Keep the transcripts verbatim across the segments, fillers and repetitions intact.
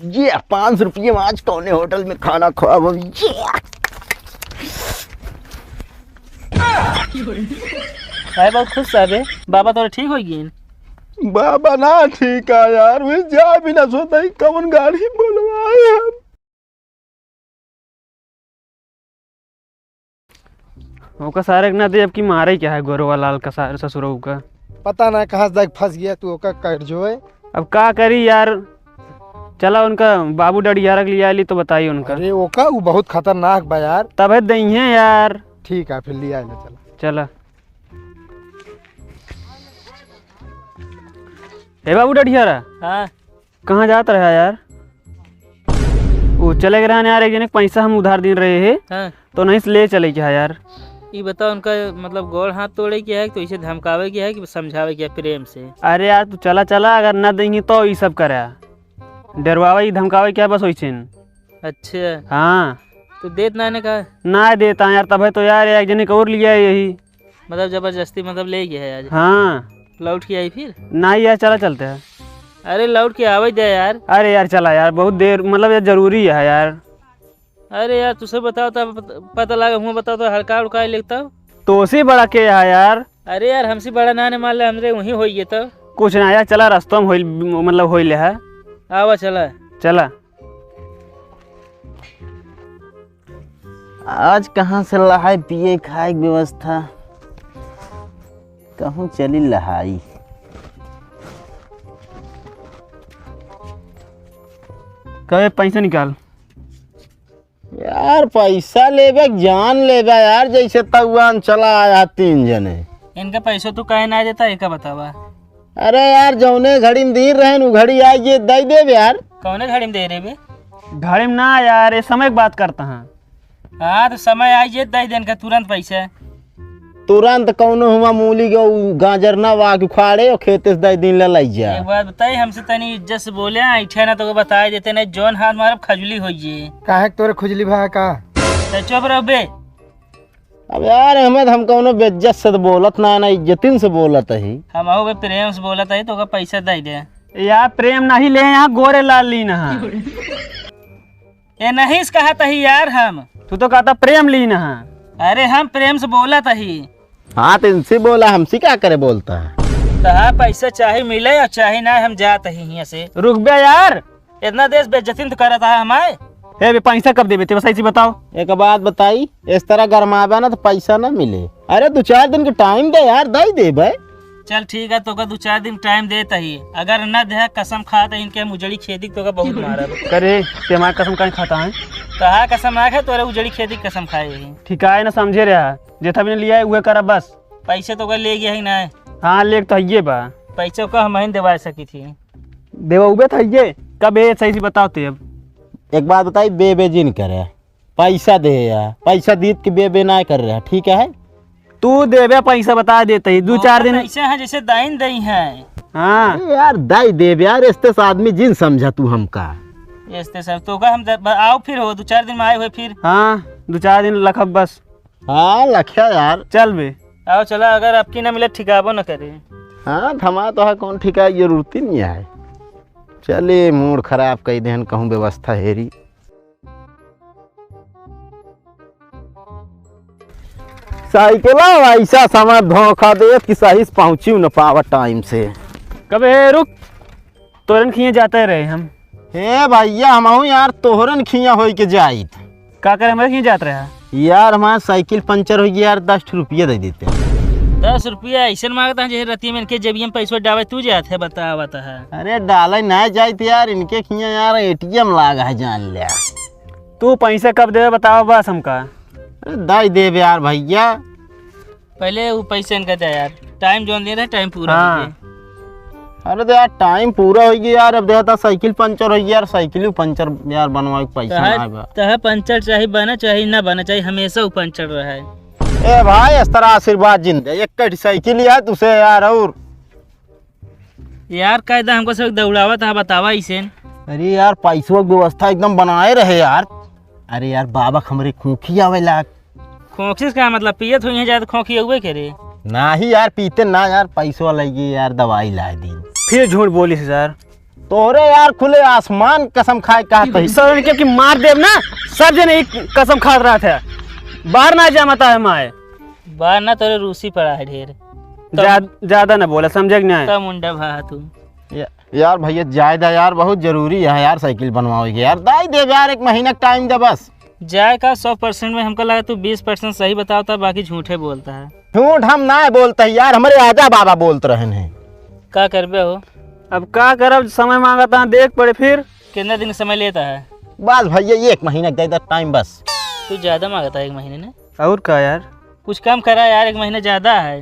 ये पाँच सौ रुपये में आज कौने होटल में खाना खाब हम? ये। भाई, बहुत खुश है बे। बाबा तोरे ठीक होइ गइन? बाबा ना ठीक है यार, वे जा भी ना सोता ही, कौन गाड़ी बोलवाए हम। ओका सारे के ना दे, अब की मारे क्या है गोरवा लाल का सारे ससुरऊ का। पता ना कहाँ से जाके फंस गया तू, ओका कर जो है। अब का करी यार, चला उनका बाबू डडियारा के लिया ली तो बताई उनका। अरे ओका, वो बहुत खतरनाक बा यार। तबे दइहे यार। ठीक है, फिर लिया ले, चला। चला। हे बाबू डडियारा। हाँ। कहाँ जात रहा यार? वो चले गए रहन यार, एक जने के पैसा हम उधार दिन रहे हैं, हाँ। तो नहीं से ले चले क्या यार? ई बताओ, उनका मतलब गोड़ हाथ तोड़े के है, तो इसे धमकावे के है कि समझावे के है प्रेम से? अरे यार, तू चला चला, अगर ना देंगे तो ई सब करा, डरवावे ई धमकावे के है बस वैसे। अच्छा। हाँ। तो देत ना ने कहा? ना देता यार, तबे तो यार एक जने के और लिया है यही। मतलब जबरदस्ती मतलब ले गया है आज? हाँ। लौट के आई फिर? ना यार, चला चलते हैं। अरे लौट के आवे दे यार। अरे यार चला यार, बहुत देर, मतलब ये जरूरी है यार। अरे यार, तुसे बताओ तब पत-, पता लगा, हुआ बताओ तो हड़का उड़का लेता। तोसे बड़ा के है यार? अरे यार, हमसे बड़ा ना ने मान ले, हमरे वहीं होइए तो। कुछ ना यार, चला रस्तों में होइल, मतलब होइल है। आवा चला। चला। आज कहाँ से लहाई पिए खाए के व्यवस्था? कहूँ चली लहाई। कहे पैसा निकाल। यार पैसा लेबे, जान लेबे यार, जैसे तउआन चला आया तीन जने। इनका पैसा तू काहे ना देता, एका बतावा। अरे यार, जौने घड़ी में दीन रहेन, उ घड़ी आइए दे देबे यार। कौने घड़ी में दे रहे बे? घड़ी में ना यार, ये समय की बात करता है। हाँ, तो समय आइए दे देन का तुरंत पैसा। तुरंत कौनो हुआ मूली के उ गाजर ना वा के उखाड़े और खेते से दे दिन ले लाई जा। एक बात बताई, हमसे तनी इज्जत से बोले, ऐठे ना तो बताए देते, नहीं जौन हाथ मारब खजुली होइए। काहे के तोरे खुजली भा का? तो चुप रहो बे। अब यार अहमद, हम कौनो बेइज्जत से तो बोलत ना, ना इज्जतिन से बोलत ही। हम हो बे प्रेम से बोलत ही, तो ओका पैसा दे दे। यार प्रेम नहीं ले, यहाँ गोरे लाल लीन है। ए नहीं से कहत ही यार हम। तू तो कहता प्रेम लीन है। अरे हम प्रेम से बोलत ही। हाँ तो इनसे बोला, हमसे क्या करे बोलता है। तहा पैसा चाहे मिले और चाहे ना, हम जात ही हियाँ से। रुक बे यार। इतना देश बेइज्जती तो करत है हमारे। हे बे, पैसा कब देबे ते, बस ऐसी बताओ। एक बात बताई, इस तरह गरमाबे ना तो पैसा ना मिले। अरे दो चार दिन के टाइम दे यार, दे देबे। चल ठीक है, तोका दो चार दिन टाइम देत ही, अगर ना दे कसम खात ही इनके हम उजड़ी खेती तोका बहुत मारब। करे, ते हमार कसम काहे खाता है? कहा कसम ना खाए, तोरे उजड़ी खेती कसम खाए ही। ठीक है ना, समझे रहा, जेथा भी लिया है उहे करब बस। पैसे तोका ले गया ही ना। हाँ, लेके तो हइये बा। पैसे का हम ही देवा सकी थी। देवा उबे था ये, कब ए सही से बताओ ते अब। एक बात बताई, बे बे जिन करे, पैसा दे या, पैसा दीत के बे बे ना कर रहा, ठीक है? तू देबे पैसा बता देते ही, दो चार दिन। ऐसे हैं जैसे दाइन दई हैं। हाँ। अरे यार, दाई देबे यार, इस तरह से आदमी जिन समझा तू हमका। इस तरह से तो का हम द-, ब-, आओ फिर हो, दो चार दिन में आए हुए फिर। हाँ, दो चार दिन लखब बस। हाँ, लख्या यार। चल बे। आओ चला, अगर आपकी ना मिले ठिकाबो ना करे। हाँ, थमा तो है, कौन ठिका, जरूरत ही नहीं है। चले, मूड खराब कई देहन, कहूँ व्यवस्था हेरी। साइकिला वैसा समय धोखा देत कि सही से पहुँची न पावा टाइम से। कबे रुक, तोरन खिए जाते रहे हम। हे भैया, हमहू यार तोहरन खिया होई के जाइत। का करे, हमरे खिए जात रहे? यार, हमार साइकिल पंचर होई गई यार, दस ठो रुपया दे देते। दस रुपया ऐसन मांगता है, जैसे रतिया में इनके जेबिया में पैसा डावे, तू जात है, बतावत है। अरे, डाले ना जाइत यार, इनके खिया यार, एटीएम लाग है, जान ले। तू पैसा कब देवे, बतावा बस हमका। अरे, दाई देबे यार, भैया। पहले वो पैसे इनका दे यार, टाइम जोन दे रहे, टाइम पूरा हो हाँ। गया। अरे तो यार, टाइम पूरा हो गया यार, अब देखा था साइकिल पंचर हो गया यार, साइकिल पंचर यार बनवाए के पैसा तहे, ना बा। तहे पंचर चाहे बना चाहे ना बना चाहे, हमेशा वो पंचर रहा है। ए भाई, इस तरह आशीर्वाद जिन दे, एक कटी साइकिल यार तुसे यार, और यार कायदा हमको सब दौड़ावत है, बतावा इसे। अरे यार, पैसों की व्यवस्था एकदम बनाए रहे यार। अरे यार, बाबा हमरे खोखी आवे लाग। खोखी से का मतलब, पियत हुई है ज्यादा खोखी हुए के रे? नाही यार, पीते ना यार, पैसवा लइगे यार, दवाई लाए दिन। फिर झूठ बोली से यार। तोरे यार खुले आसमान कसम खाए कहत ही। सर के कि मार देब ना, सब जने एक कसम खात रहत है। बाहर ना जा मता है माए। बाहर ना तोरे रूसी पड़ा है ढेर। जा-, ज्यादा ना बोला, समझे कि नहीं? कम उंडा भा तू। या-, यार भैया, जाए दा यार, बहुत जरूरी है यार साइकिल बनवावे के यार। दाई देब यार, एक महीना टाइम दे बस। जाए का सौ परसेंट में हमका लगा तू बीस परसेंट सही बतावता, बाकी झूठे बोलता है। झूठ हम ना बोलते यार, हमरे आजा बाबा बोलत रहन हैं। का करबे हो? अब का करब, समय मांगता है, देख पड़े फिर। कितना दिन समय लेता है? बस भैया, एक महीना दे दे टाइम बस। तू ज्यादा मांगता है एक महीने ने। और का यार? कुछ कम करा यार, एक महीने ज्यादा है।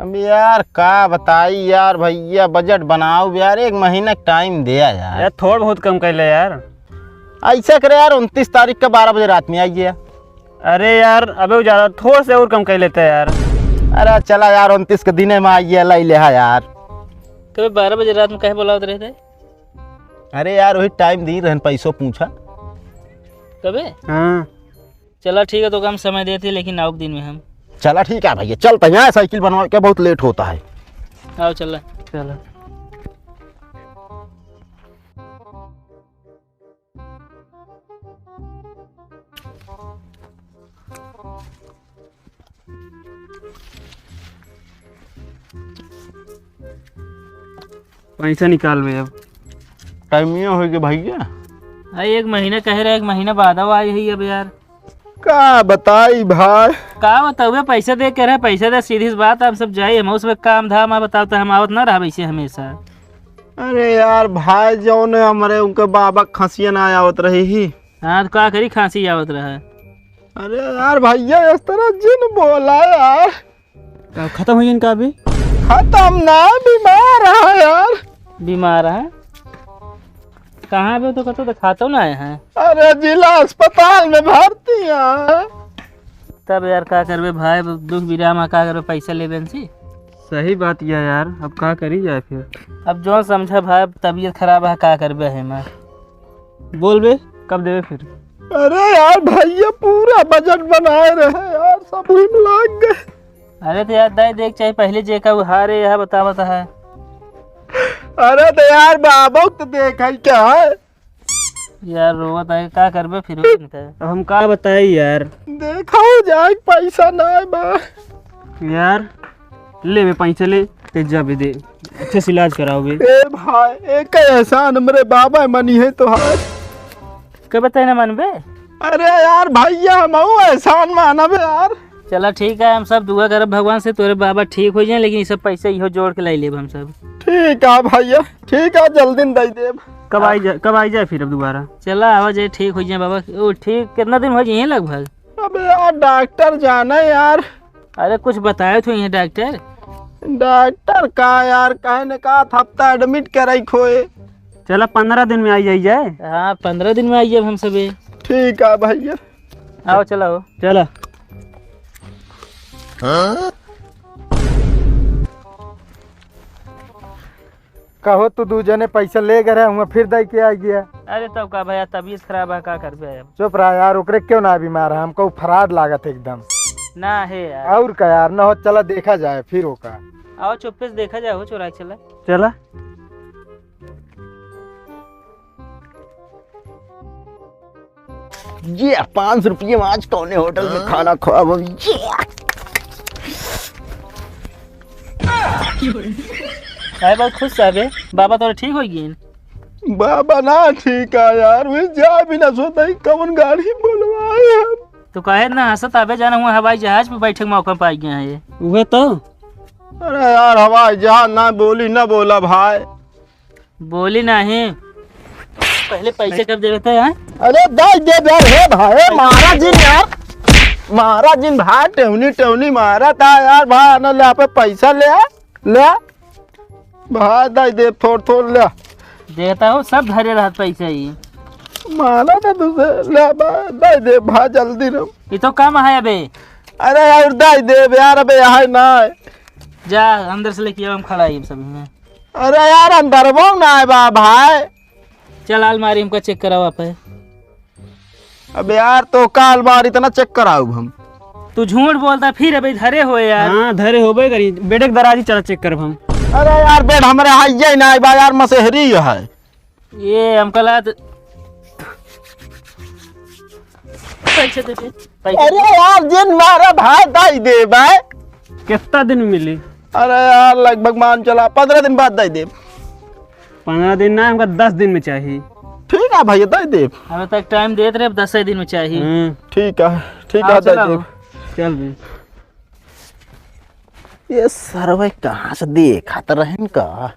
अब यार का बताई यार भैया, बजट बनाओ यार, एक महीना टाइम दिया यार। यार थोड़ बहुत कम कर ले यार। ऐसा करे यार, उनतीस तारीख का बारह बजे रात में आइए। अरे यार, अबे वो ज्यादा, थोड़ से और कम कर लेते हैं यार। अरे चला यार, उनतीस के दिने में आइए, लाई ले हा यार। कबे बारह बजे रात में कहे बोलावत रहते? अरे यार, वही टाइम दी रहन, पैसों पूछा। कबे? हाँ। चला ठीक है, तो कम समय देते, लेकिन आओ दिन में हम। चला ठीक है भैया, चलते हैं, साइकिल बनवा के बहुत लेट होता है। आओ चला। चला। पैसा निकाल बे अब। टाइमिया हो गया भैया। आ, एक महीना कहे रहे, एक महीना बाद आई है अब यार। का बताई भाई? का बतावे, पैसा दे के रहे, पैसा दे, सीधी सी बात, हम सब जाई, हम उसमें काम धाम, आ बताओ तो हम आवत ना रहा वैसे हमेशा। अरे यार भाई, जौन हमरे उनके बाबा खांसिया ना आवत रही ही। हाँ, तो का करी, खांसी आवत रहा। अरे यार भैया, इस तरह जिन बोला यार। का खत्म हो गया इनका अभी? खत्म ना, बीमार है यार। बीमार है? कहाँ बे? तो कतो दिखातो ना आए हैं। अरे, जिला अस्पताल में भर्ती है। तब यार, का करबे भाई, दुख बिराम है, का करबे, पैसा लेबे इनसे। सही बात यह यार, अब का करी जाए फिर? अब जो समझा भाई, अब तबीयत खराब है, का करबे है मैं। बोल बे, कब देबे फिर? अरे यार भैया, पूरा बजट बनाए रहे यार, सब वही में लाग गए। अरे तो यार, दाई देख, चाहे पहले जे का उहारे, यह बतावत है। अरे तो यार, बाबा तो देख है क्या है? यार रोवत है, का करबे फिर इनका? अब हम का बताई यार? देखो जाए, पैसा ना है बा। यार, ले बे पैसा ले, ते जा बे दे, अच्छे से इलाज कराओ बे। ए भाई, एक एहसान हमरे बाबा मनी है तो हाथ। कब बताए ना मनबे? अरे यार भैया, हम एहसान मानब यार। चला ठीक है, हम सब दुआ करब भगवान से तोरे बाबा ठीक हो जाए, लेकिन ये सब पैसा इहो जोड़ के लाई लेब हम सब। ठीक है भैया, ठीक है, जल्दी दे देब। कब आई जा, कब आई जाए फिर अब दोबारा? चला आवा जाए, ठीक हो जाए बाबा। ओ ठीक, कितना दिन हो जाए लगभग? अबे यार, डॉक्टर जाना है यार। अरे कुछ बताए तो ये डॉक्टर? डॉक्टर का यार, कहे ने का हफ्ता एडमिट कराई खोए। चला, पन्द्रह दिन में आई जाई जाए। हाँ, पन्द्रह दिन में आई जाए हम सबे। ठीक है भैया। आओ, चला हो। चला। कहो, तू दू जने पैसा ले गए रहे, हुआ फिर दई के आ गया। अरे तब का भैया, तबीयत खराब है, का करबे अब? चुप रहा यार, ओकरे क्यों ना बीमार है, हमको फ्रॉड लागत है एकदम। ना है यार। और का यार, ना हो, चला देखा जाए फिर ओका। आओ चुप्पे से देखा जाए हो, चोरा के चला। चला। ये पाँच रुपये में आज कौने होटल में खाना खाब हम? ये। अरे बहुत खुश है बे, बाबा तोरे ठीक हो गई। बाबा ना ठीक है यार, वे जा भी ना सोता ही कौन गाड़ी बोलवाए हम। तो काहे ना हंसत आबे, जाना हुआ हवाई जहाज पे बैठे के मौका पाई गया है ये। उहे तो। अरे यार, हवाई जहाज ना बोली, ना बोला भाई। बोली नहीं। पहले पैसे कब देवे थे, हैं? अरे दे दे दे, हे भाई, मारा जिन यार, मारा जिन भाई, टेवनी टेवनी मारा था यार भाई, ना ले पे पैसा ले आ, ले आ। भाई दे दे, थोड़ थोड़ ले आ। देता हूँ, सब धरे रहत पैसा ही। मारा था तुझे, ले आ भाई, दे दे भाई, जल्दी रो। ये तो कम है अबे। अरे यार दे दे यार, अबे यहाँ ना है। जा अंदर से लेके आओ, हम खड़ा ही सब में। अरे यार, अंदरवा ना है बा भाई। चल अलमारी हमका चेक करावा पे। अब यार, तो का अलमारी इतना चेक कराऊ हम? तू झूठ बोलता, फिर अबे धरे हो यार। हाँ, धरे होबे करी। बेड के दराजी चला चेक करब हम। अरे यार, बेड हमरे हाइये ना है बा यार, मसेहरी है। ये हमका ला दे। पैसे दे दे। पैसे। अरे यार, जिन मारा भाई, दे दे भाई। कितना दिन मिली? अरे यार, लगभग मान चला, पन्द्रह दिन बाद दे दे। पन्द्रह दिन ना, हमका दस दिन में चाहिए। ठीक है भैया, दे दे। अबे तक टाइम देत रहे, अब दस ही दिन में चाहिए। हाँ। ठीक है, ठीक हाँ, है, दे चला दे। हो। चल भी। ये सरवे कहाँ से देखत रहन का?